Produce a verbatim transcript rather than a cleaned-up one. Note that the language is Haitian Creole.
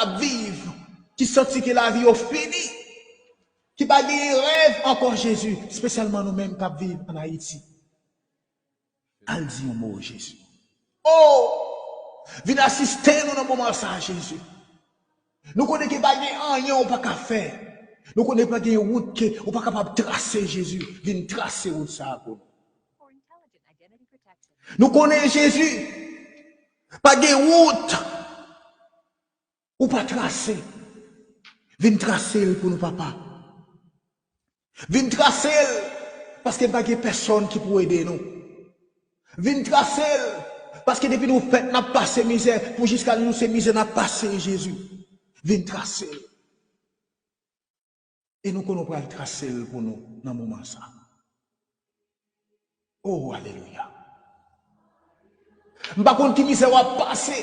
ap viv, ki santi ke lavi yo fini, ki pa genyen rèv ankò, Jezi, espesyalman nou menm k ap viv ann Ayiti. Al di yon mo, Jezi. O! Vin asiste nou nan moman sa a, Jezi. Nou konnen ke pa gen anyen ou pa ka fè. Nou konnen pa gen wout ke ou pa kapab trase, Jezi. Vin trase wout sa a pou nou. Nou konnen, Jezi, pa gen wout ou pa trase. Vin trase l pou nou, Papa. Vin trase l, paske pa gen pèsonn ki pou ede nou. Vin trase l, paske depi nou fèt, n ap pase mizè, pou jiska nou se mizè n ap pase, Jezi. Vin trase l. E nou konnen w pral trase l pou nou nan moman sa. O, alelouya. M pa konn ki mizè w ap pase.